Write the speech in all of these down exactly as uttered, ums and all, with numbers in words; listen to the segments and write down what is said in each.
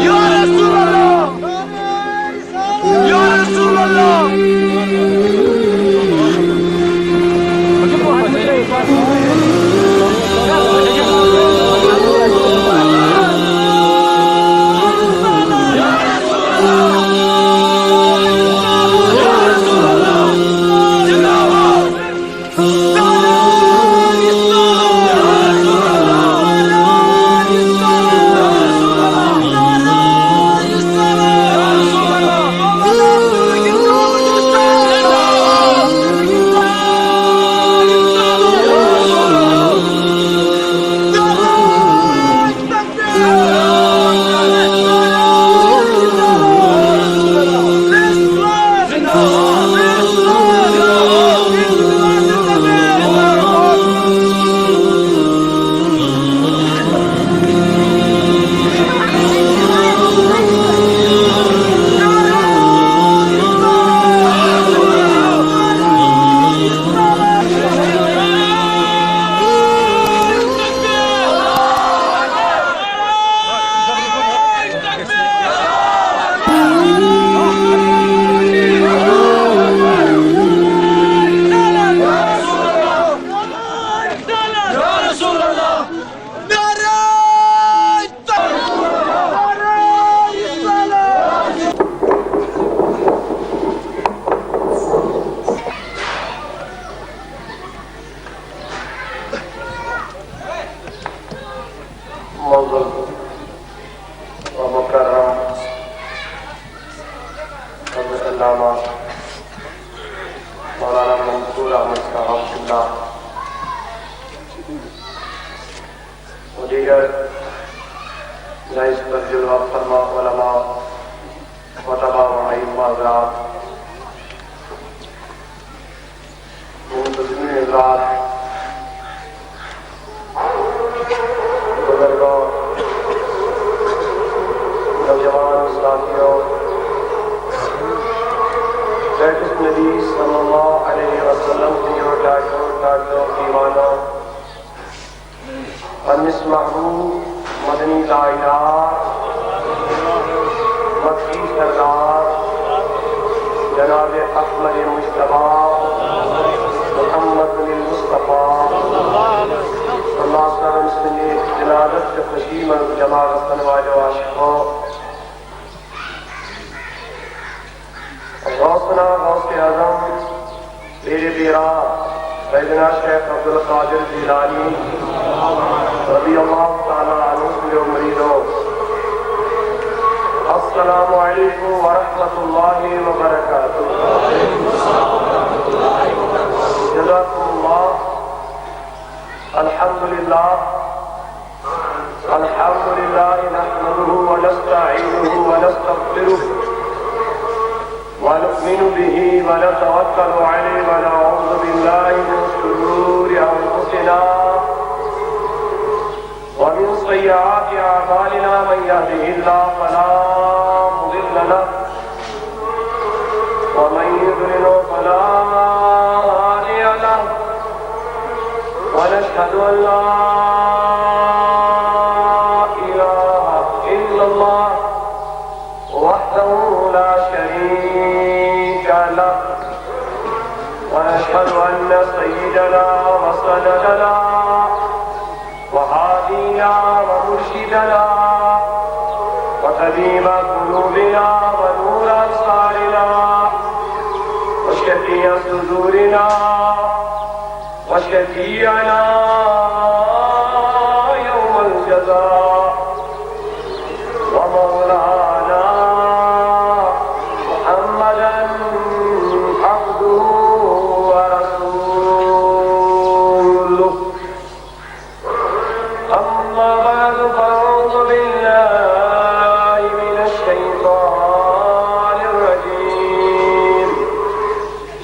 يا رسول الله، يا رسول الله. معزز و مکرم حضرت علامہ مولانا منصور احمد صاحب اللہ و دیگر نئے پر جلوہ فرما علماء و تمام ائمہ حضرات، منتظمین حضرات، بزرگوں، نوجوان ساتھیوں، بیٹھک نبی صلی اللہ علیہ وسلم کی جو ڈاکٹر، ڈاکٹر دیوانوں، انس محبوب، مدنی تاجدار، مکی سردار، جناب احمد مجتبیٰ، محمد بن مصطفیٰ، اللہ تعالیٰ سٕنٛدِ ولادت چہِ خوشی منٛز جمع گژھن والٮ۪و عاشقو، غوثنا غوث اعظم پیر پیرا سیدنا شیخ عبدالقادر جیلانی رضی اللہ تعالیٰ عنہ سٕنٛدیو مریدو، السلام علیکم ورحمۃ اللہ وبرکاتہ۔ جزاکم اللہ۔ الحمدللہ، الحمدللہ نحمده ونستعينه ونستغفره ونؤمن به ونتوكل عليه ونعوذ بالله من شرور أنفسنا ومن سيئات أعمالنا، من يهده الله فلا مضل له ومن يضلل فلا هادي له، ونشهد أن لا إله إلا الله وحده لا شريك له، ونشهد أن سيدنا وسندنا وهادينا ومرشدنا وطبيب قلوبنا ونور أبصارنا وشفيع صدورنا وشفيعنا يوم الجزاء ومولانا محمدا عبده ورسوله. أما بعد، فأعوذ بالله من الشيطان الرجيم.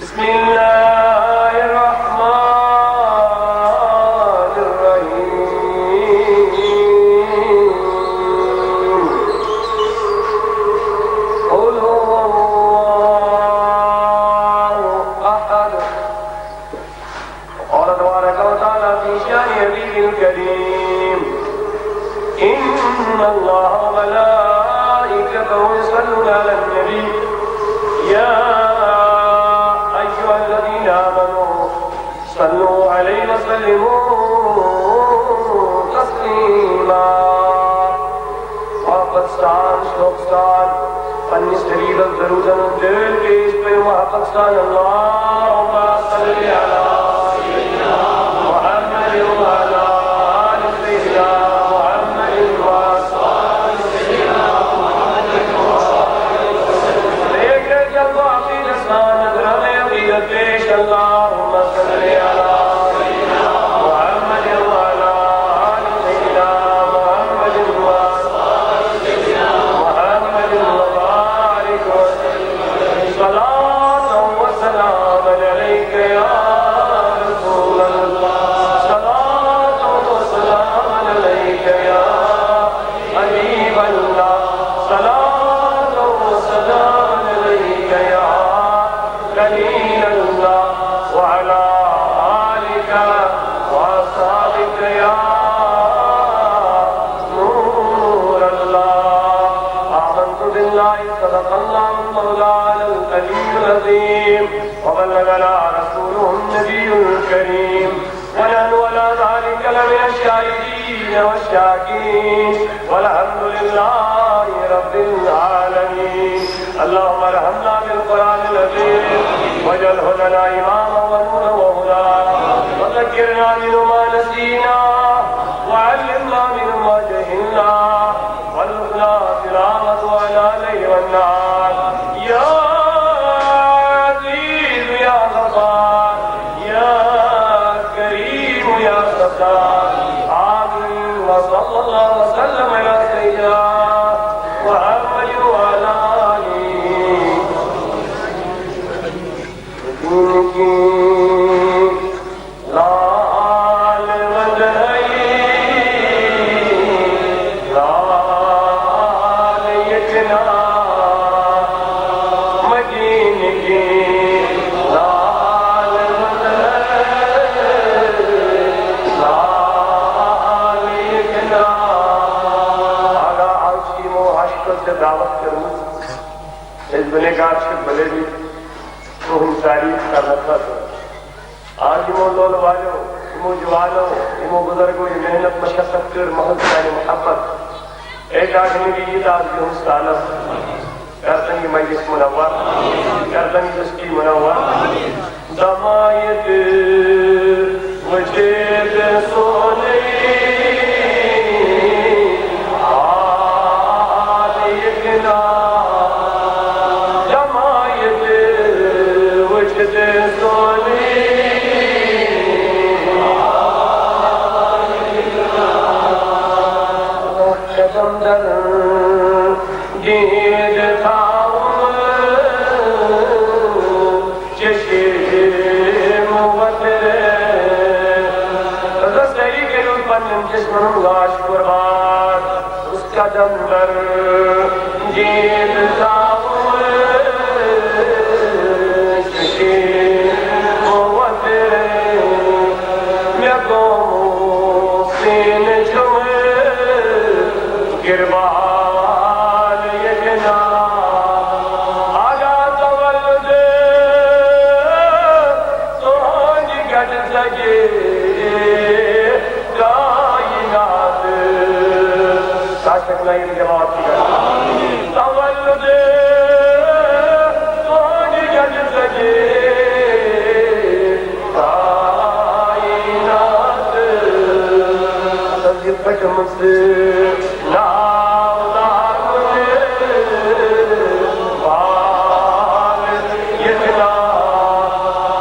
بسم الله الرحمن الرحيم. قل هو الله أحد. قال تبارك وتعالى في شأن نبيه الكريم: إن الله وملائكته يصلون على النبي، يا أيها الذين آمنوا صلوا عليه وسلموا تسليما. محبت سان، شوق سان، پننس حبیبس درودن ہُنٛد دٲن پیش کٔرِو محبت سان۔ اللهم صل على سيدنا محمد وعلى آل سيدنا محمد وأصحاب سيدنا محمد وسلم۔ ایک جلوہ عقیدت سان، نذرانِ عقیدت پیش۔ اللهم صل على سيدنا محمد وعلى آل سيدنا محمد وأصحاب سيدنا محمد وبارك وسلم۔ صلاة وسلام عليك يا رسول الله، صلاة وسلام عليك يا حبيب الله، صلاة وسلام عليك يا خليل الله، وعلى آلك وأصحابك يا نور الله۔ آمنت بالله، صدق الله مولانا العلي العظيم، وبلغنا رسوله النبي الكريم، ونحن على ذلك لمن الشاهدين والشاكرين، والحمد لله رب العالمين۔ اللهم ارحمنا بالقرآن العظيم، واجعله لنا إماما ونورا وهدى، وذكرنا منه ما نسينا، وعلمنا منه ما جهلنا، وارزقنا تلاوته آناء الليل والنهار۔ يا عزيز يا غفار، يا كريم يا ستار۔ آمين۔ وصلى الله وسلم على سيدنا محمد وعلى آله۔ لال ولئی، لال یکنا، مدینہ کی لال ولئی، لال یکنا۔ اگر آز یمو ہشت دعوت کٔرمٕژ، أسۍ گُنہگار چھِ بلے بھی تُہٕنٛز تعریٖف کرنہٕ خٲطرٕ۔ آز یِمو لولہٕ والیو، یِمو جوانو، یِمو بُزرگو یہِ محنت مشقت کٔر، محض سانہِ محبت۔ اے ڈاکٹر نبی، یہِ تاج یِہُنٛد سالس، کر تن یہِ مجلس منور، کر تن یہِ دستی منور۔ دمایت وجد سونی آل یکنا، دمایت وجد سونی۔ قدم در دید تھاؤں چشم وتر۔ رسائی کٔرِو پننٮ۪ن جسمن ہُنٛد لاش قربان۔ اس قدم در دید تھاؤں چشم وتر۔ مےٚ گوٚو سیٖنہٕ جُمہٕ گِربان ییٚتہِ نا۔ آغا تولد تُہنٛدِ گَٹہٕ زَگہِ کائنات۔ ساز تک نایم جماعت کی گَٹہٕ۔ تولد تُہنٛدِ گَٹہٕ زَگہِ کائنات۔ سبزِ پھٔٹمٕژ ناو لاگُن بال ییٚتہِ نا۔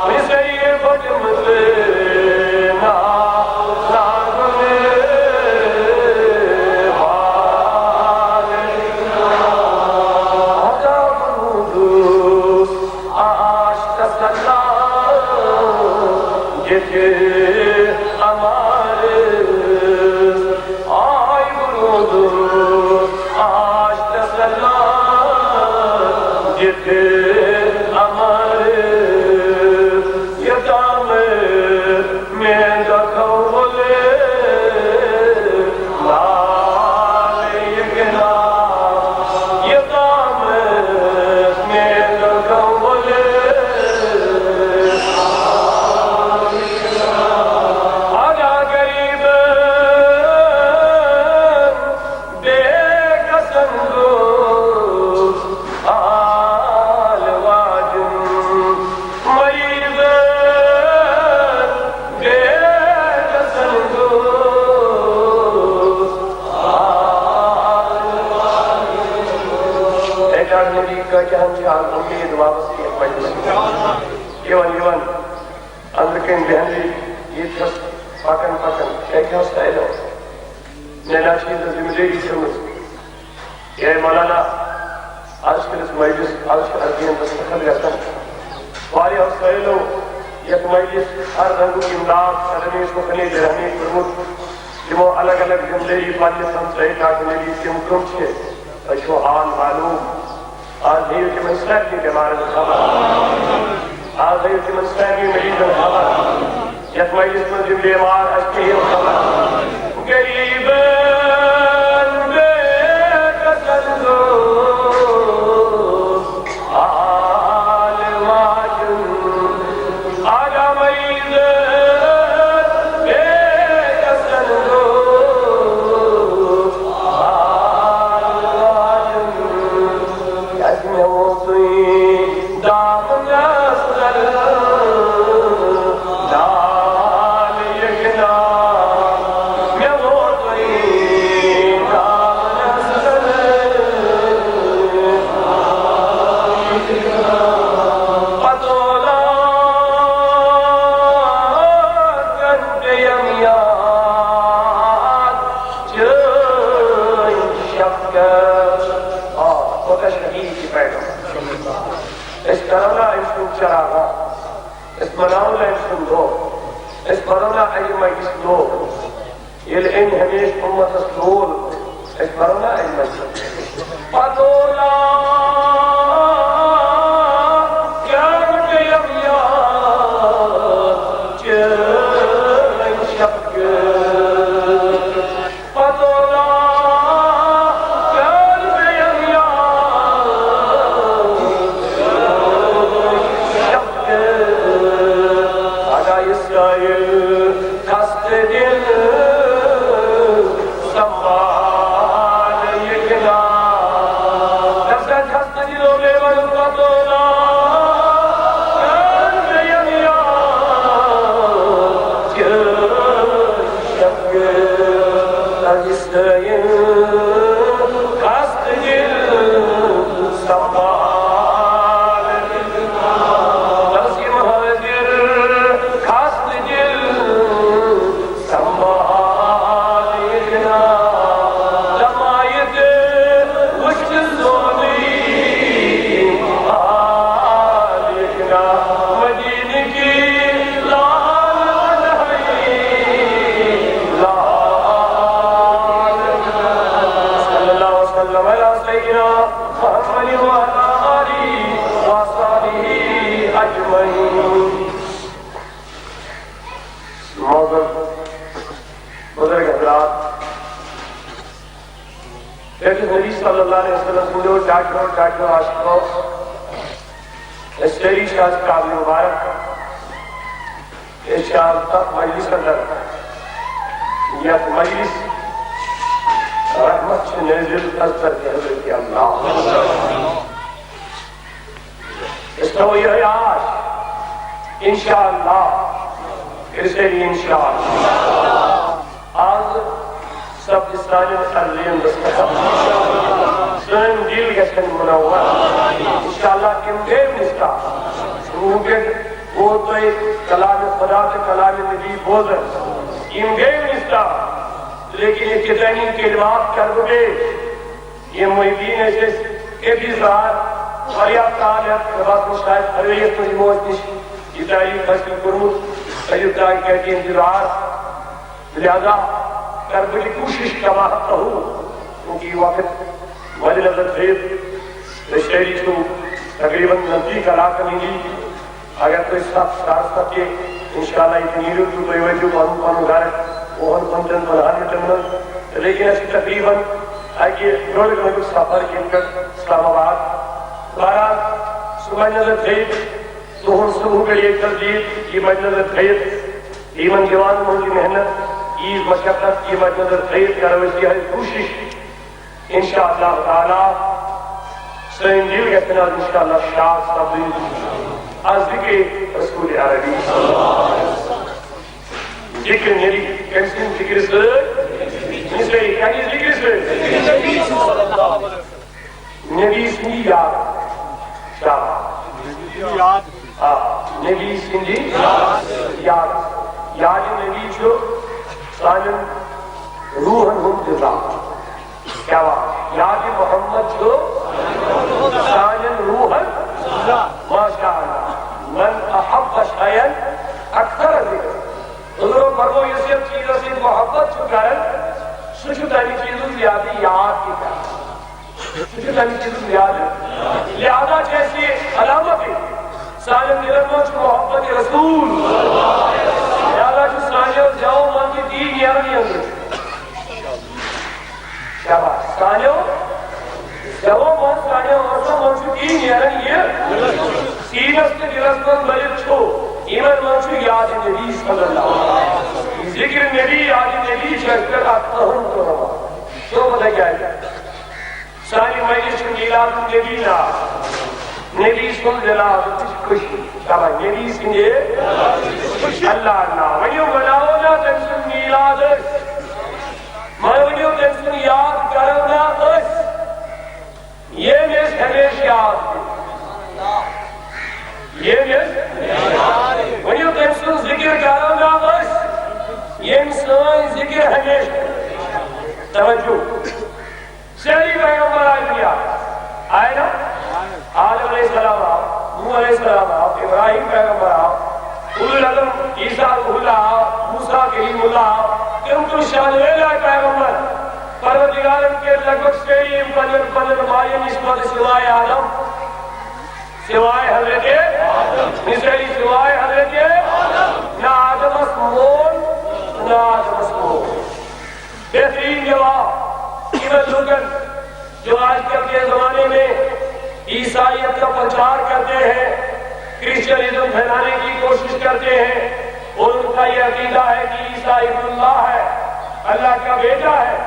سبزِ پھٔٹمٕژ ناو لاگُن بال ییٚتہِ نا۔ آش تسلا دِتھ اَمارس۔ آے وُرُد آش تسلا دِتھ اَمارس۔ یوٚتام مےٚ دۄکھٕ وول لال ہینری، ییٚتہِ چھَس پکان پکان شیخ حسنینو مےٚ نشیٖدس ذمہٕ دٲری چھٔمٕژ۔ اے مولانا، آز کٔرِس مجلس، آز چھُ عربین دستخط گژھان۔ واریاہو سٲیلو یتھ مجلس ہر رنگُک امداد، قدمے سخنے درہمے کوٚرمُت، تِمو الگ الگ ذمہٕ دٲری پننِس ہمسایہِ ڈاکٹر نبی تِم کٕم چھِ؟ تۄہہِ چھُو حال معلوم۔ آز ہیٚیِو تِمن سارنٕے بٮ۪مارن خبر۔ آز ہیٚیِو تِمن سارنٕے مریضن خبر۔ یتھ مجلس منٛز یِم بٮ۪مار آسہِ، تِہِنٛز خبر۔ غریبن بے کسن دوست، حال واجن آدم عید بے کسن دوست، حال واجن۔ یس مےٚ ووٚن تُہۍ دامنس تل، نال یکنا۔ مےٚ ووٚن تُہۍ دامنس تل۔ پتولا کن پیٚیم یاد چٲنۍ شفقت۔ آ، کوتاہ شدیٖد چھِ پیغمبر۔ أسۍ کرو نا أمۍ سُنٛد چراغا، أسۍ مناوو نا أمۍ سُنٛد دۄہ، أسۍ پرو نا اَمہِ مجلسہِ لوگ۔ ییٚلہِ أمۍ ہمیشہِ اُمتس لول، أسۍ پرو نا اَمہِ مجلسہِ۔ پتولا کیٛاہ پیٚیم یاد چٲنۍ شفقت۔ پتولا کیٛاہ پیٚیم یاد چٲنۍ شفقت۔ ادا اسرائیل خستہٕ دل سنبھال یکنا۔ دپسن خستہٕ دلو میون پتولا کیٛاہ پیٚیم یاد چٲنۍ شفقت۔ اسرائیل خستہٕ دل سنبھال۔ بس یِم حٲضِر خستہٕ دِل سنبھال یکنا۔ لمایت وُچھ سونی حال یکنا۔ مدینہ کی لال نہی لال۔ صلی اللہ وسلم علی سیدنا محمد وعلی آلہ وصحبہ اجمعین۔ معزز بزرگ حضرات، پیارے نبی صلی اللہ علیہ وسلم سٕنٛدیو ٹاٹھیو ٹاٹھیو عاشقو، أسۍ سٲری چھِ آز قابل مبارک۔ أسۍ چھِ آز تَتھ مجلس اندر، یَتھ مجلس رحمت چھِ نٲزِل از طرفِ حضرت اللہ۔ أسۍ تھاوو یِہوٚے آش، انشاءاللہ۔ کٔرِو سٲری انشاءاللہ۔ آز سپدِ سانٮ۪ن عرضین دستخط۔ سٲنۍ دِل گژھن منور۔ انشاءاللہ یِم گٔے مفتاح۔ روح پٮ۪ٹھ گوٚو تۄہہِ کلام خدا تہٕ کلام نبی بوزن۔ یِم گٔے مفتاح۔ لیکن اختتامی کلمات کرٕ بہٕ پیش۔ یِم محبین ٲسۍ أسۍ کٲفی زار، واریاہ کال ہٮ۪تھ، مےٚ باسان شاید فروریَس منٛز یِمو أسۍ نِش یہِ تعلیٖم حٲصِل کوٚرمُت، تَمیُک تام کَرِ یہِ اِنتظار۔ لہذا کَرٕ بہٕ تہِ کوٗشِش کما حق ہو، چوٗنٛکہِ یہِ وقت مَدِ نظر تھٲیِتھ، تہٕ شٲعری چھُ تقریباً نزدیٖک علاقَن ہِنٛدی۔ اگر تُہۍ ستھ، ساڑٕ ستھ تہِ، انشاءاللہ، ییٚتہِ نیٖرِو تہٕ تُہۍ وٲتِو پنُن پنُن گرٕ وُہن، پنٛژاہن، پنٛدہن مِنٹن منٛز۔ لیکن اَسہِ چھُ تقریباً اَکہِ ڈۄڈ گٲنٛٹُک سفر ییٚتہِ پٮ۪ٹھ اسلام آباد۔ بہرحال، سُہ مَدِ نظر تھٲیِتھ، تُہُنٛد صُبحُک ییٚتہِ نزدیٖک، یہِ مَدِ نظر تھٲیِتھ، یِمن جوانن ہُنٛد یہِ محنت، ییٖژ مشقت، یہِ مَدِ نظر تھٲیِتھ کرو أسۍ یِہوٚے کوٗشِش۔ انشاءاللہ تعالیٰ سٲنۍ دِل گژھن آز انشاءاللہ شاد سپدٕنۍ از ذکر رسول عربی۔ ذکر نبی، کٔمۍ سٕنٛدِ ذکر سۭتۍ؟ نسٲیی، کَمہِ ذکر سۭتۍ؟ نبی سٕنٛدِ یاد۔ شاباش۔ آ، نبی سٕنٛدِ یاد۔ چھُ سانٮ۪ن روحن ہُنٛد غذا۔ کیا بات؟ یاد محمد چھُ سانٮ۪ن روحن۔ ماشاء اللہ۔ من احب شیئا اکثر ذکر۔ حضورو فرمو، یُس یتھ چیزس سۭتۍ محبت چھُ کران، سُہ چھُ تمہِ چیزُک زیادٕ یاد تہِ کران۔ سُہ چھُ تمہِ چیزُک زیادٕ۔ لہذا چھِ اَسہِ یہِ علامت، سانٮ۪ن دِلن منٛز چھُ محبت رسول۔ لہذا چھُ سانیو زٮ۪و منٛز تہِ تی نیران یہِ أنٛدرٕ۔ شاباش۔ سانیو زٮ۪وو منٛز، سانیو ٲسو منٛز چھُ تی نیران یہِ۔ سیٖنس تہٕ دِلس منٛز بٔرِتھ چھُ، یِمن منٛز چھُ یاد نبی صلی اللہ علیہ وسلم۔ ذکر نبی، یاد نبی چھُ اَسہِ پٮ۪ٹھ اکھ اہم کٲم۔ چھُ پتہ کیٛازِ؟ سانہِ مجلس چھُ میلاد النبی ناو۔ نبی سُنٛد ولادت چھِ خوشی۔ دپان نبی سٕنٛدِ اللہ ناو۔ ؤنِو، مناوو نا تٔمۍ سُنٛد میلاد أسۍ؟ مگر ؤنِو، تٔمۍ سُنٛد یاد کرو نا أسۍ؟ ییٚمۍ أسۍ ہمیشہِ یاد پیوٚو۔ ییٚمۍ أسۍ، ؤنِو، تٔمۍ سُنٛد ذِکِر کرو نا أسۍ؟ ییٚمۍ سٲنۍ ذِکِر ہمیشہِ۔ توجہ۔ سٲری پیغمبر آے دُنیا۔ آے نا؟ آدم علیہ السلام آو، نوح علیہ السلام آو، ابراہیم پیغمبر آو، اولو العزم عیسیٰ روح اللہ آو، موسیٰ کلیم اللہ آو۔ تِم تِم شانویل آے پیغمبر۔ پروردگارن کٔرۍ لگ بگ سٲری یِم پننٮ۪ن پننٮ۪ن ماین نِش پتہٕ سوائے آدم، سوائے حضرت، سٲری سوائے حضرت، نہ آدمس مول، نہ آدمس مول۔ بہترین جواب یِمن لوگن جو آج کل کے زمانے میں عیسائیت کا پرچار کرتے ہیں، کرسچنزم پھیلانے کی کوشش کرتے ہیں، اور ان کا یہ عقیدہ ہے کہ عیسیٰ ابن اللہ ہے، اللہ کا بیٹا ہے۔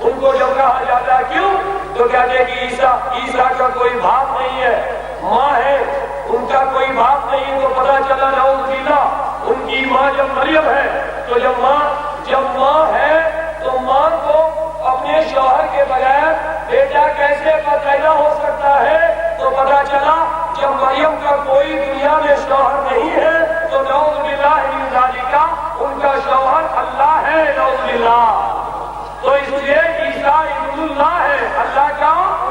ان کو جب کہا جاتا ہے، "کیوں؟" تو کہتے ہیں کہ عیسیٰ، عیسیٰ کا کوئی باپ نہیں ہے، ماں ہے، ان کا کوئی باپ نہیں۔ تو پتہ چلا، نعوذ باللہ، ان کی ماں جب مریم ہے، تو جب ماں، جب ماں ہے، تو ماں کو اپنے شوہر کے بغیر بیٹا کیسے پیدا ہو سکتا ہے؟ تو پتہ چلا، جب مریم کا کوئی دنیا میں شوہر نہیں ہے، تو نعوذ باللہ من ذالک، ان کا شوہر اللہ ہے، نعوذ باللہ۔ تو اس لیے عیسیٰ ابن اللہ ہے، اللہ کا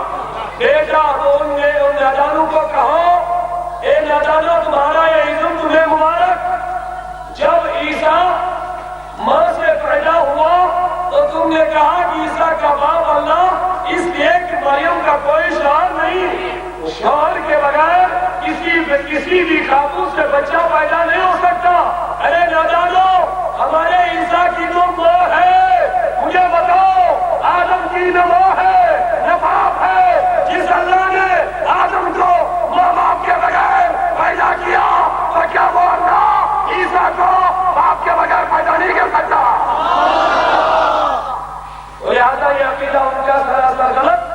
بیٹا۔ تو ان نے، ان نادانوں کو کہو، اے نادانو، تمہارا یہ ازم تمہیں مبارک۔ جب عیسیٰ ماں سے پیدا ہوا تو تم نے کہا کہ عیسیٰ کا باپ اللہ، اس لیے کہ مریم کا کوئی شوہر نہیں۔ شوہر کے بغیر کسی، کسی بھی خاتون سے بچہ پیدا نہیں ہو سکتا۔ ارے نادانو، ہمارے عیسیٰ کی تو ماں ہے۔ مجھے بتاؤ، آدم کی نہ ماں ہے، نہ باپ ہے۔ جس اللہ نے آدم کو ماں باپ کے بغیر پیدا کیا، تو کیا وہ اللہ عیسیٰ کو باپ کے بغیر پیدا نہیں کر سکتا؟ اور لہذا یہ عقیدہ ان کا سراسر غلط۔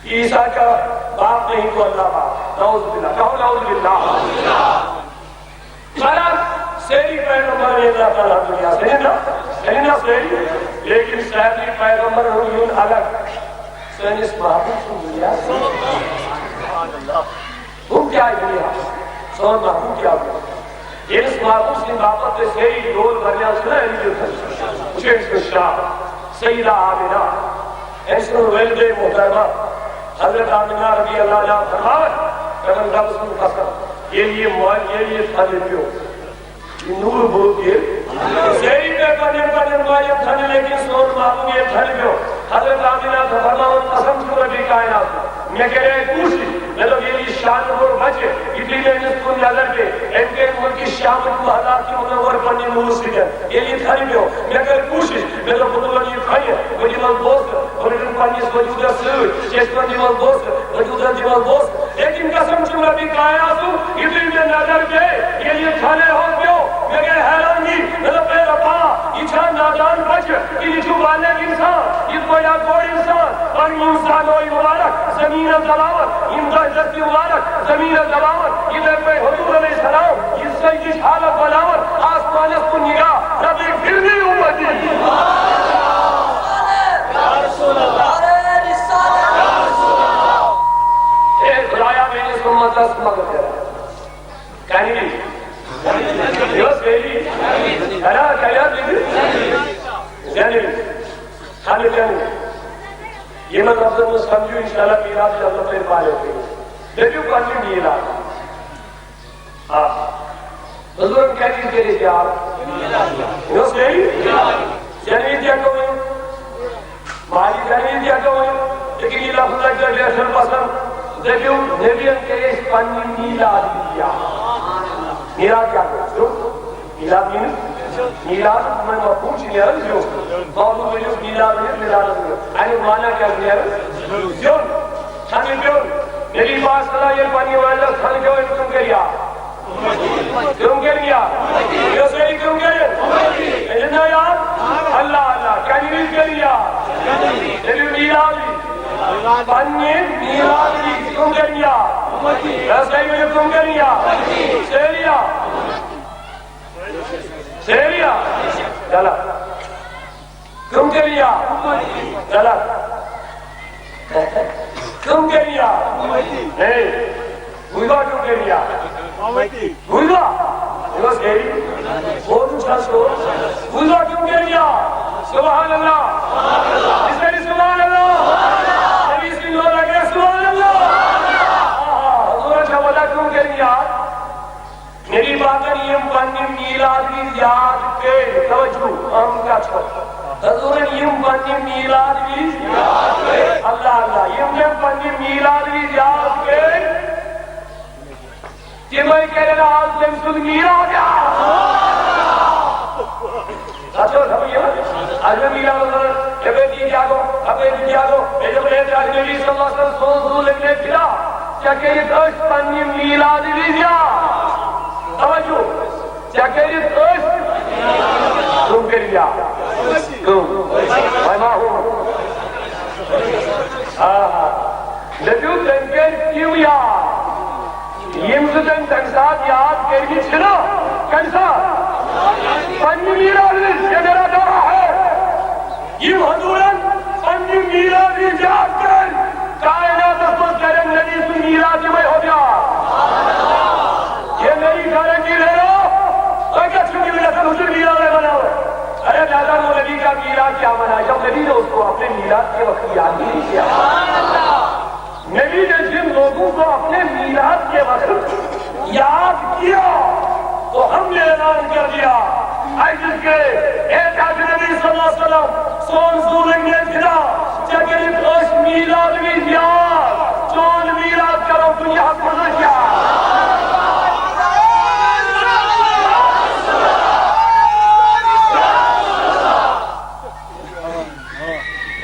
عیسیٰ کا باپ نہیں تو اللہ باپ۔ نعوذ باللہ۔ کہو نعوذ باللہ۔ سارا سیری پیغمبر نے اللہ تعالیٰ دنیا سے نا، ہے نا سیری، لیکن سیری پیغمبر ہوں یون الگ۔ سیری اس محبوب کو دنیا سے۔ ہم کیا ہے دنیا؟ سور محبوب کیا ہوا؟ ییٚمِس محبوب سٕنٛدِ باپتھ أسۍ سٲری لول بھرنہِ آسہٕ نا أمۍ دیُت اَسہِ۔ وٕچھ أمۍ سٕنٛز شان، سیدہ آمنہ، أمۍ سٕنٛز والدہ محترمہ حضرت آمنہ رضی اللہ عنہا فرماوان، دَپان، رۄبہٕ سُنٛد قسم، ییٚلہِ یہِ مۄل، ییٚلہِ یہِ تھدِ پیوٚو، یہِ نوٗر بوٚرُکھ ییٚلہِ، سٲری پے پنٕنٮ۪ن پنٕنٮ۪ن مالٮ۪ن تھدِ، لیکن سون محبوب ییٚلہِ تھدِ پیوٚو، حضرت آمنہ چھِ فرماوان، قسم چھُ رۄبِ کائنات، مےٚ کَرے کوٗشِش، مےٚ دوٚپ، ییٚلہِ یہِ شانہٕ وول بچہِ، یُتھُے مےٚ أمِس کُن نظر پیٚیہِ، أمۍ کٔرۍ مُلکہِ شامٕکۍ محلات تہِ منور پننہِ نوٗرٕ سۭتۍ۔ ییٚلہِ یہِ تھرِ پیوٚو، مےٚ کٔر کوٗشِش، مےٚ دوٚپ، بہٕ تُلن یہِ کھۄنہِ، بہٕ دِمس بوسہٕ، بہٕ رٔٹن پننِس وجوٗدس سۭتۍ، چیچپن دِمس بوسہٕ، وجوٗدس دِمس بوسہٕ۔ لیکن قسم چھُم رۄبِ کائناتُک، یُتھُے مےٚ نظر پیٚیہِ، ییٚلہِ یہِ تھرِ ہیوٚر پیوٚو، مےٚ گٔے حیرٲنی۔ مےٚ دوٚپ، اے رۄبا، یہِ چھا نادان بچہِ کِنہٕ یہِ چھُ بالغ اِنسان؟ یِتھ پٲٹھۍ اکھ بوٚڑ اِنسان پنٕنۍ یِم زانوے مُبارک زٔمیٖنس دباوان، یِم دۄہ دستی مُبارک زٔمیٖنس دباوان، یِتھے پٲٹھۍ حضور علیہ السلام یہِ سجدٕچ حالت بناوان، آسمانس کُن نگاہ، ربِ اغفر لی امتی۔ اے خدایا، میٲنِس اُمتس مدد کر۔ کَنہِ وِزِ؟ یہِ اوس ویلی۔ ہے نا، سمجھو انشاءاللہ میلاد جنت میں پالے تھے۔ دلیو پنجی میلاد۔ آ۔ حضورن کیا چیز کے لیے کیا؟ یو صحیح؟ جنوی کیا کوئی؟ مالی جنوی کیا کوئی؟ لیکن یہ لفظ لگ جائے جیسے پسند۔ دلیو نبی کے اس پنجی میلاد کیا؟ میلاد کیا کوئی؟ میلاد یعنی، میلاد میں مفہوم چھُ نیران زیوٗٹھ۔ مولوٗد ؤنِو میلاد یعنی میلاد ؤنِو۔ اَمیُک معنی کیٛاہ چھُ نیران؟ زیوٗٹھ۔ ژھَنہٕ پیوٚن۔ نبی پاک صلی اللہ علیہ وسلم ییٚلہِ پننہِ والدس ژھَنہٕ پیوٚو، أمۍ کیٛاہ کوٚر یاد؟ کیٛاہ کوٚر یاد؟ یہِ اوس أمۍ کیٛاہ کوٚر؟ أمۍ دیُت نا یاد؟ اللہ، اللہ۔ کَمہِ وِزِ کوٚر یاد؟ ییٚلہِ میلاد وِزِ۔ پننہِ میلاد وِزِ کیٛاہ کوٚر یاد؟ یہِ اوس أمۍ کیٛاہ کوٚر یاد؟ سٲری یاد۔ سیریا۔ غلط۔ کیوں کر لیا؟ غلط۔ کیوں کر لیا؟ نہیں۔ بوزا کیوں کر لیا؟ بوزا۔ بوزا سیری۔ بولو سچ کو۔ بوزا کیوں کر لیا؟ سبحان اللہ۔ اس میں سبحان اللہ۔ نبی صلی اللہ علیہ وسلم۔ سبحان اللہ۔ آہا، حضور اچھا بتا کیوں کر لیا؟ نبی پاکن یم پننہِ میلاد وِزِ یاد کٔرۍ، توجہ، اہم کتھ چھِ۔ حضورن یم پننہِ میلاد وِزِ، اللہ، اللہ، یم تٔمۍ پننہِ میلاد وِزِ یاد کٔرۍ، تِمے کرن آز تٔمۍ سُنٛد میلاد یاد۔ تتھ چھا سمجھ یِوان؟ اگر میلاد ونان، یپٲرۍ کیٛاہ گوٚو، اپٲرۍ کیٛاہ گوٚو، ییٚلہِ دوٚپُن، ہے، تۄہہِ نبی صلی اللہ علیہ وسلم سون زُو لٔگۍ مےٚ فدا، ژےٚ کٔرِتھ أسۍ پننہِ میلاد وِزِ یاد۔ توجہ، ژےٚ کٔرِتھ أسۍ۔ کٕم کٔرِتھ یاد؟ کٕم؟ وۄنۍ ما ہُہ؟ آ، آ۔ دٔپِو، تٔمۍ کٔرۍ تِم یاد۔ یِم زٕ تٔمۍ تَمہِ ساتہٕ یاد کٔرمٕتۍ چھِنہ، کَمہِ ساتہٕ؟ پننہِ میٖرا وِزِ، یہ میرا دعا ہے۔ یِم حضوٗرن پننہِ میٖرا وِزِ یاد کٔرۍ، کائناتس منٛز کَرن نبی سُنٛد میٖرا تِمے ہوت یاد۔ یہ میری گارنٹی لے لو، تۄہہِ کَتہِ چھُو یہِ یژھان حضوٗر میٖرا لے بناوُن؟ ارے دادا، وہ نبی کا میلاد کیا بنا جب نبی نے اس کو اپنے میلاد کے وقت یاد ہی نہیں کیا۔ نبی نے جن لوگوں کو اپنے میلاد کے وقت یاد کیا، تو ہم نے اعلان کر دیا، اے جس کے، اے تاج نبی صلی اللہ علیہ وسلم، سون زو لگنے تھا، جگہ اس میلاد میں یاد، چون میلاد کرو دنیا کو نہ کیا۔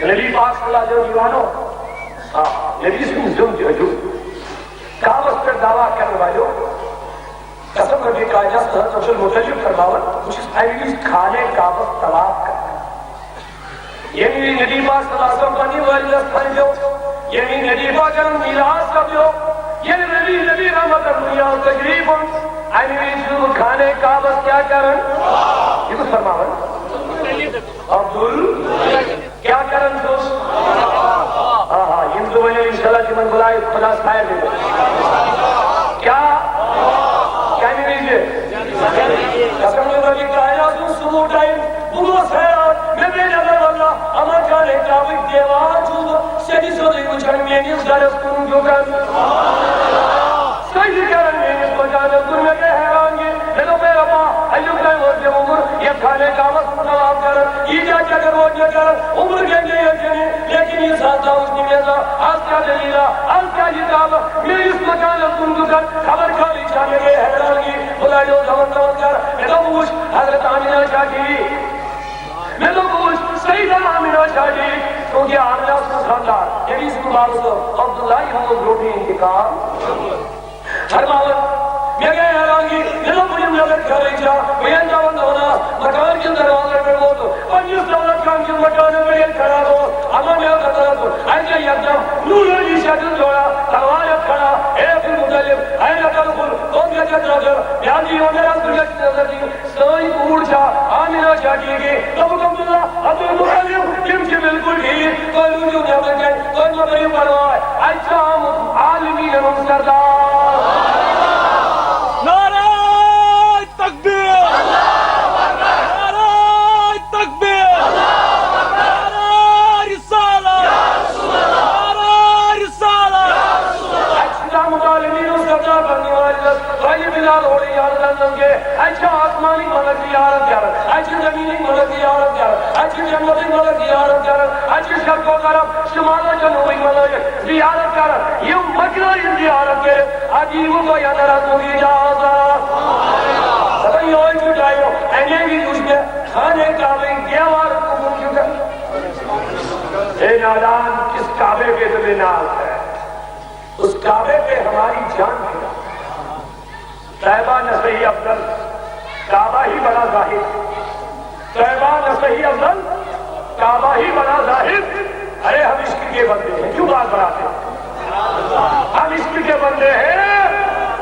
نبی پاک صلی اللہ علیہ وسلم، آ، نبی سُنٛد زیُن تہِ ہیٚچھِو۔ کعبس پٮ۪ٹھ دعوا کرن والٮ۪و، قسم ربِ کائنات حضرت عبدالمطلب فرماوان، بہٕ چھُس اَمہِ وِزِ خانہ کعبس طواف کران۔ ییٚمہِ وِزِ نبی پاک صلی اللہ علیہ وسلم پننہِ والدس تھنہِ پیوٚو، ییٚمہِ وِزِ نبی پاکن میراث سپدیو، ییٚلہِ نبی، نبی رحمت دُنیا تشریف اوٚن، اَمہِ وِزِ چھُس بہٕ خانہ کعبس کیٛاہ کران؟ یہِ کُس فرماوان؟ عبدال کیٛاہ کران چھُس؟ آہا، یِم زٕ ؤنِو اِنشاءاللہ تِمن بُلایہِ خۄدا سایہِ دِنہِ۔ کیٛاہ؟ کَمہِ وِزِ؟ قسم ربِ کائنات سُنٛد صبح ٹائم بہٕ گوس حیران، مےٚ پیٚیہِ نظر واللہ، اما خانہ کعبٕکۍ دیوار چھُس بہٕ سیٚدِ سیوٚدُے وٕچھان میٛٲنِس گرس کُن جُکان۔ سجدٕ کران میٲنِس مکانس کُن، مےٚ گٔے حیرانگی۔ مےٚ دوٚپ، اے ربا، اَمیُک تام اوس مےٚ عمر یتھ خانہ کعبس منٛز طواف کران، ییٖتیٛاہ چکر ووت مےٚ کران، عمر گٔے مےٚ یتھ جنہِ، لیکن یہِ ساتھ درٛاوُس نہٕ مےٚ زانٛہہ۔ از کیٛاہ دٔلیٖلہ؟ از کیٛاہ یہِ کعبہٕ میٲنِس مکانس کُن دِژ؟ خبر خٲلی چھا؟ مےٚ گٔے حیرانگی۔ بہٕ لاریوس دَوان دَوان گرٕ۔ مےٚ دوٚپ، وٕچھ، حضرت آمینہ چھا ٹھیٖک؟ مےٚ دوٚپ، بہٕ وٕچھٕ سیدہ آمنہ چھا ٹھیٖک، چوٗنٛکہِ آمنہ اوس خانٛدار، نبی سُنٛد بابہٕ صٲب عبداللہ، یِمو اوس برٛونٛٹھٕے انتقال۔ فرماوان، مےٚ گٔے حیرانگی، مےٚ دوٚپ، بہٕ یِمہٕ نٮ۪بر خٲرٕے چھا، بہٕ ییٚلہِ دَوان دَوان آس مکان کِس دروازس پٮ۪ٹھ ووتُس، پننِس دولت خان کِس مکانس پٮ۪ٹھ ییٚلہِ کھڑا گوٚوُس، اما مےٚ آو نظر اَژُن، اَتہِ گٔے یکدم نوٗرٲنی شکل جوڑا، تلوار ہیٚتھ کھڑا، اے عبدالمطلب، اے نقل کُن، کوٚت گژھکھ نظر؟ مےٚ آو یہِ یوم راز بہٕ گژھٕ نظر دِنہِ۔ سٲنۍ کوٗر چھا؟ آمنہ چھا ٹھیٖکٕے؟ دوٚپُکھ، عبداللہ، عبدالمطلب، تِم چھِ بِلکُل ٹھیٖک۔ تُہۍ روٗزِو نٮ۪برٕ کَنہِ، تُہۍ مہٕ بٔرِو پَرواے۔ اَتہِ چھُ آمُت عالمیٖنَن ہُنٛد سردار۔ نعرہ تکبیر! نعرہ تکبیر! نعرہ رسالت! کران، اتہِ چھِ زمینٕکۍ ملک زیارت کران، اتہِ چھِ جنتٕکۍ ملک زیارت کران، اتہِ چھِ شرق و غرب، شمال و جنوبٕکۍ ملائک زیارت کران۔ یِم مۄکلٲیِن زیارت کٔرِتھ، اتہِ یِیِو تۄہہِ اندر اژنُک اجازت۔ دپان، یِہوٚے چھُ ٹایم۔ اَمے وِزِ وُچھ مےٚ خانہ کعبٕکۍ دیوار کُکُن چھُ کران۔ اے نادان، کس کعبے پہ تمہیں ناز ہے؟ اس کعبے پہ ہماری جان فدا۔ طیبہ نہ صحیح افضل، کعبہ ہی بڑا زاہد۔ طیبہ نہ صحیح افضل، کعبہ ہی بڑا زاہد۔ ارے، ہم عشق کے بندے ہیں، کیوں بات بڑھاتے ہیں؟ ہم عشق کے بندے ہیں،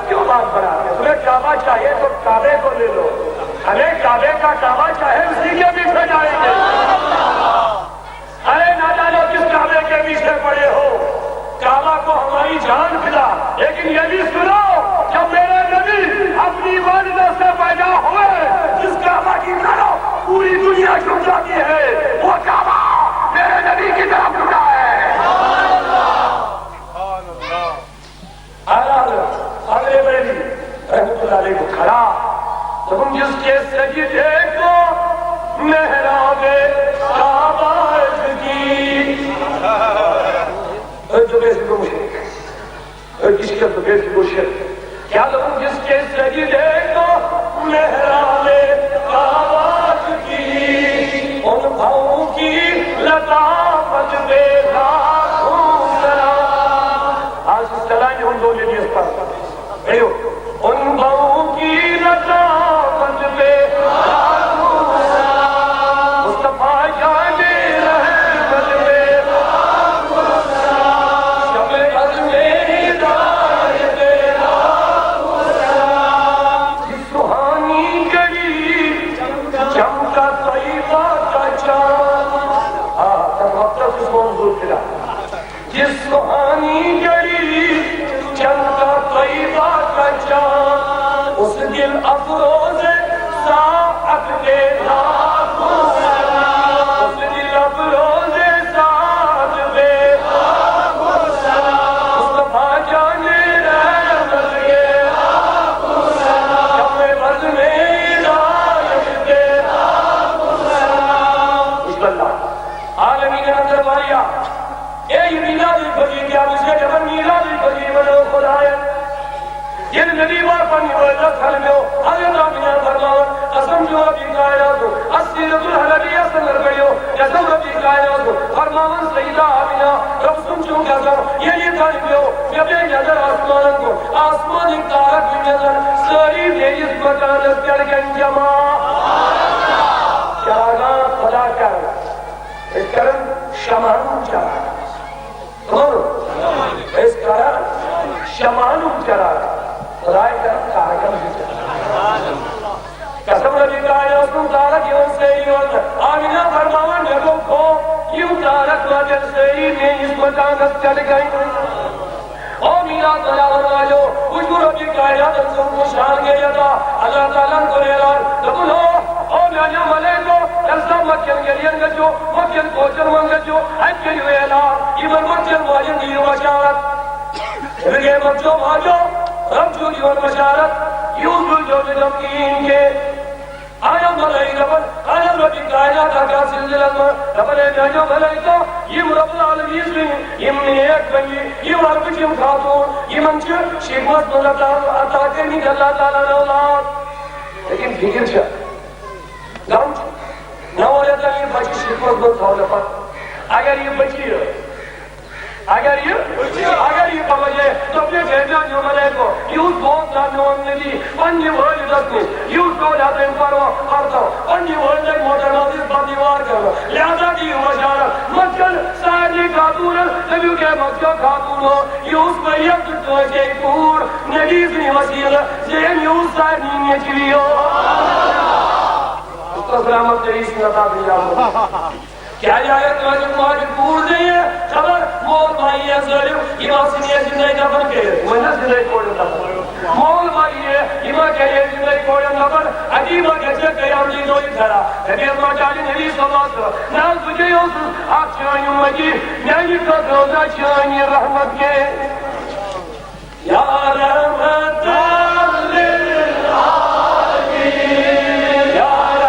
کیوں بات بڑھاتے ہیں؟ تمہیں کعبہ چاہیے تو کعبے کو لے لو، ہمیں کعبے کا کعبہ چاہے، اسی کے پیچھے جائیں گے۔ ارے نادانو، کس کعبے کے پیچھے پڑے ہو؟ کعبہ کو ہماری جان فدا، لیکن یہ بھی سنو، جب میرے نبی اپنی والدہ سے پیدا ہوئے، جس کعبہ کی طرف پوری دنیا جھک جاتی ہے، وہ کعبہ میرے نبی کی طرف جھکا ہے۔ اعلیٰ حضرت بریلوی رحمۃ اللہ علیہ کو کھڑا، تو تم جس کے سجدے کو محراب کعبہ کی۔ اے تو بے فکر مشرک، اے کس کے تو بے فکر مشرک۔ کیا تم جس کے سجدے کو محراب کعبہ کی، ان پاؤں کی لطافت پہ لاکھوں سلام۔ آج اس کلام ہم دو لیڈیز پر گئے ہو۔ ان باؤں کی لطافت پہ مصطفیٰ جان رحمت پہ شمع بزم ہدایت پہ سہانی گلی چمکا طیبہ کا چاند۔ آ، تب وقت اس کو حضور پھرا۔ جس سہانی گلی چمکا طیبہ کا چاند، اس دل افروز ساعت پہ لاکھوں سلام۔ اس دل افروز ساعت پہ لاکھوں سلام۔ مصطفیٰ جان رحمت کے لاکھوں سلام۔ شمع بزم ہدایت کے لاکھوں سلام۔ بسم اللہ۔ عالمین اندر والیا۔ اے یہ میلاد الفجر، کیا مجھ سے جبر میلاد الفجر بنو خدایا؟ یہ نبی بار پنی ورزا سلمیو، حضرت آمینہ فرماون، قسم جو ربی کائنات، السیرۃ الحلبیہ سندر پڑھیو، قسم ربی کائنات، فرماون سیدہ آمینہ، رب سن چون قسم، یہ یہ سلمیو، جب یہ نظر آسمان کو، آسمان ایک تارک بھی نظر، ساری میز مکان اس پر گنجما۔ چراغاں خدا کر۔ أسۍ کران شمعن ہُنٛد چراغ۔ کٕمن ہُنٛد؟ أسۍ کران شمعن ہُنٛد چراغ۔ خداے کران تارکن ہُنٛد چراغ۔ قسم ربی کائنات سُنٛد تارک یِوان سٲری وننہٕ۔ آمینہ فرماوان، مےٚ گوٚو خوف، یِم تارک ما تیٚلہِ سٲری میٲنِس مکانس پٮ۪ٹھ گٔے۔ او میلاد مناون والیو، وٕچھو ربِ کائناتن سُنٛد شان گٔے عطا۔ اللہ تعالیٰ ہن کوٚر اعلان، دوٚپُن، او، او میانیو ملائکو، ییٚلہِ سا مکین گٔلین گٔژھِو، مکین کوچن منٛز گٔژھِو، اتہِ کٔرِو اعلان، یِمن مکین والٮ۪ن دِیِو بشارت۔ دوٚپُکھ، ہے مکیو والیو، رب چھُ دِوان بشارت، یوٗت چھُ دِوان کِہیٖنۍ کینٛہہ۔ آیا ملائکہ دپن، آیا ربِ کائنات آقا سلسلس منٛز دپن، ہے میانیو ملائکو، یِم رب العالمین سٕنٛدۍ یِم نیک بندی، یِم عربٕچ یِم خاتوٗن، یِمن چھِ شکمس منٛز عطا، عطا کٔرمٕتۍ اللہ تعالیٰ ہن اولاد۔ لیکن فکر چھےٚ، غم چھُ، نو رٮ۪تن یہِ بچہِ شکمس منٛز تھاونہٕ پتہٕ، اگر یہِ بچی ٲس، اگر یہِ، اگر یہِ پگاہ جایہِ، دوٚپنَس، ہے میٛانیو ملائکو، یُتھ بوز نا میون نبی پننہِ والدس نِش، یُتھ گوٚو نہٕ تٔمۍ پروا پرتو، پننہِ والدٕکۍ موٹر منٛز یُس بندیوار کرو، لہذا دِیِو بشارت، مکن سارنٕے خاتوٗنن، دٔپِو کیٛاہ مکیو خاتوٗنو، یُس ؤرِیَس زٕ کٲنٛسے کوٗر نبی سٕنٛدِ وسیلہٕ زِ أمۍ یُس سارنٕے نیٚچوِیو۔ استاد رحمت علی سٕنٛز عطا دِنہٕ آمُت۔ کیٛازِ اگر کٲنٛسہِ ماجہِ کوٗر زیٚیہِ، خبر مول ما یِیہِ ظٲلِم، یہِ ما ژھٕنہِ زِندَے دفن کٔرِتھ، وۄنۍ حظ زِندَے کورٮ۪ن دفن۔ مول ما یِیہِ، یہِ ما کَرِ زِندَے کورٮ۪ن دفن، اَتی ما گژھِ قیامتی دۄہ یہِ کھڑا۔ دَپہِ ما چانہِ نبی صلی اللہ علیہ وسلم، نہ حظ بہٕ کیٛاہ اوسُس اَکھ چٲنۍ اُمتی، میٛانہِ خٲطرٕ اوس اَکھ چٲنۍ یہِ رحمت کیٛاہ؟ یا رحمت للعالمین، یا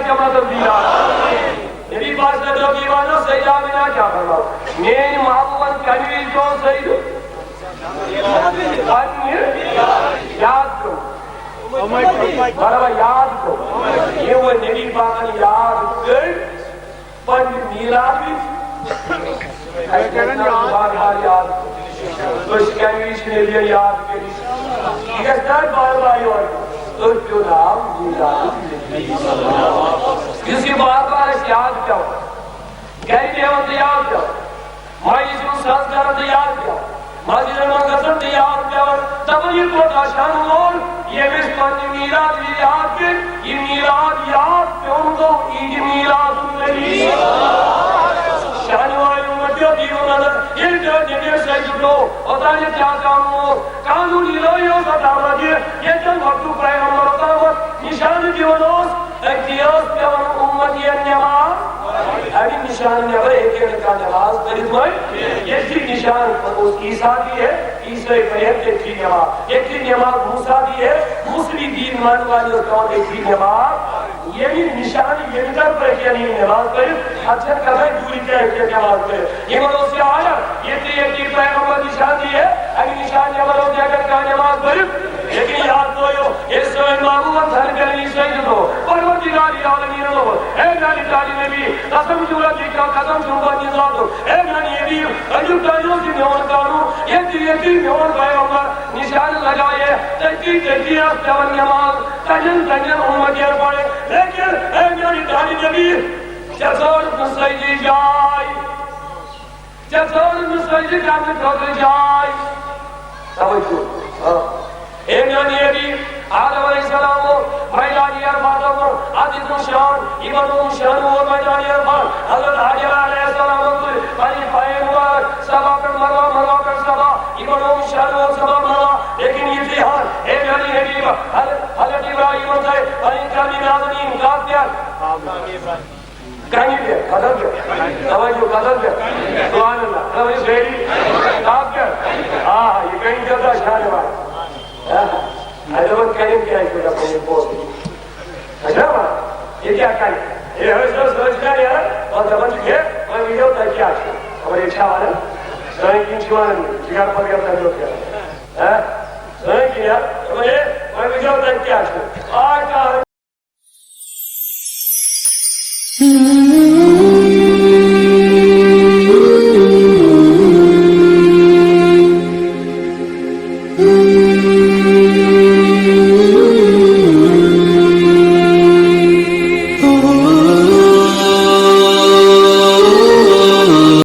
جماعتن دیٖن یاد۔ نبی پاک صلی اللہ علیہ وسلم سیدہ آمینہ کیٛاہ فرماو؟ میٛٲنۍ محبوبن کمہِ وِزِ پیوٚو سجدٕ؟ پننہِ یاد پیوٚو۔ مطلب یاد پیوٚو۔ یہِ وۄنۍ نبی پاکن یاد کٔر، پننہِ میٖلاد وِزِ۔ اَسہِ گژھِ نہٕ بار بار یاد۔ أسۍ کَمہِ وِزِ چھِ نبیَن یاد کٔرِتھ؟ یہِ گژھِ نہٕ اَسہِ بار بار یاد۔ أتھۍ پیوٚو ناو میٖلاد النبی۔ یُس یہِ بار بار اَسہِ یاد پیوٚو، گرِ بیٚہوان تہٕ یاد پیوٚو، ماجہِ سُنٛد سَز کران تہٕ یاد پیوٚو، مسجدن منٛز گژھان تہٕ یاد پیوان، دپان یہِ کوتاہ شان وول، ییٚمِس پننہِ میٖلاد یہِ یاد پیٚیہِ، یہِ میٖلاد یاد پیوٚن گوٚو عیٖدِ میٖلاد النبی۔ شانہِ والٮ۪و مٔتیو دِیِو نظر، ییٚلہِ تہِ نبی سجدٕ پیوٚو، اوٚتام یہِ کیٛاہ کام اوس، قانوٗن الہی اوس اوٚتام لگہِ، ییٚتٮ۪ن وقتُک پیغمبر اوٚتام نِشانہٕ دِوان اوس، أتی ٲس پٮ۪وان اُمتی یَن نٮ۪ماز۔ اَمہِ نِشانہٕ نٮ۪بر ہیٚکہِ نہٕ کانٛہہ نٮ۪ماز پٔرِتھ وۄنۍ۔ ییٚتھی نِشانہٕ اوس عیسیٰ تہِ ہے، عیسٲے پَرِ ہے تٔتھی نٮ۪ماز۔ ییٚتھی نٮ۪ماز موسیٰ تہِ ہے، مُسلِم دیٖن مانن والٮ۪ن ٲس پٮ۪وان تٔتھی نٮ۪ماز۔ ییٚمہِ نِشانہٕ ییٚمہِ طرفہٕ ہیٚکہِ ہے نہٕ یہِ نٮ۪ماز پٔرِتھ، اَتھ چھَنہٕ کَتھَے دوٗرِ کیٛاہ ہیٚکہِ ہے نٮ۪ماز پٔرِتھ۔ یِمن اوس یہِ آرڈر، ییٚتہِ، ییٚتہِ پیغمبر نِشان دِیہِ، اَمہِ نِشان نٮ۪بر اوس نہٕ ہٮ۪کان کانٛہہ نٮ۪ماز پٔرِتھ۔ لیکن یاد تھٲیِو، ییٚلہِ سٲنۍ محبوٗبن تھرِ پٮ۪ٹھ یہِ سجدٕ تھوٚو، پروردگار عالمیٖنن دوٚپُن، اے میٛانہِ ٹاٹھہِ نبی، قسم چھُم رۄبہِ، قسم چھُم پننہِ ذاتُک، اے میٛانہِ حبیب، أزیُک تام اوس یہِ میون قانوٗن، ییٚتہِ، ییٚتہِ میون پیغمبر نِشانہٕ لگایہِ، تٔتی، تٔتی ٲس پٮ۪وان نٮ۪ماز، تَتٮ۪ن، تَتٮ۪ن اُمتین پرِ۔ لیکن اے میٛانہِ ٹاٹھہِ نبی، ژےٚ ژھٲنٛڈٕتھ نہٕ سجدٕچ جاے۔ ژےٚ ژھٲنٛڈٕتھ نہٕ سجدٕ کرنہٕ خٲطرٕ جاے۔ توجہ۔ ہاں۔ اے میٛانہِ حبیب، آدم علیہ السلام اوس میدانِ عرفاتس منٛز، اتھ دیُتمُت شان، یہِ بنووُن شانہٕ وول میدانِ عرفات۔ حضرت حاجرہ علیہ السلام تُلۍ پنٕنۍ پایہِ مبارک صفا پٮ۪ٹھ مروہ، مروہ پٮ۪ٹھ صفا، یہِ بنووُن شانہٕ وول صفا مروہ۔ لیکن یہِ تہِ ہن، اے میٛانہِ حبیب، حضرت، حضرت ابراہیمن تھٲے پنٕنۍ قدمِ نازنیٖن کتھ پٮ۪ٹھ؟ کَنہِ پٮ۪ٹھ، قدم پٮ۪ٹھ۔ توجہ، قدم پٮ۪ٹھ۔ سبحان اللہ۔ توجہ، سٲری۔ کَتھ پٮ۪ٹھ؟ آ، یہِ کَنہِ پٮ۪ٹھ چھا شانہِ وَرٲے۔ ہا؟ اَتہِ دوٚپُن، کَنہِ کیٛازِ چھُ دَپان یہِ پوٚز؟ اچھا، وَن۔ یہِ کیٛاہ کَنہِ؟ یہِ حٲصِل ٲس، حٲصِل کَرِ یارٕ۔ وَن دَپان چھِ، ہے، وۄنۍ وٕچھو تۄہہِ کیٛاہ چھُ۔ خبر ییٚتہِ چھا وَنان؟ سٲنۍ کِنۍ چھِ وَنان، یہِ چھِ گَرٕ پَتہٕ گَرٕ تَمہِ دۄہ پھیران۔ ہا؟ سٲنۍ کِنۍ یارٕ۔ دَپان، ہے، وۄنۍ وٕچھو تۄہہِ کیٛاہ چھُ۔ آ، کانٛہہ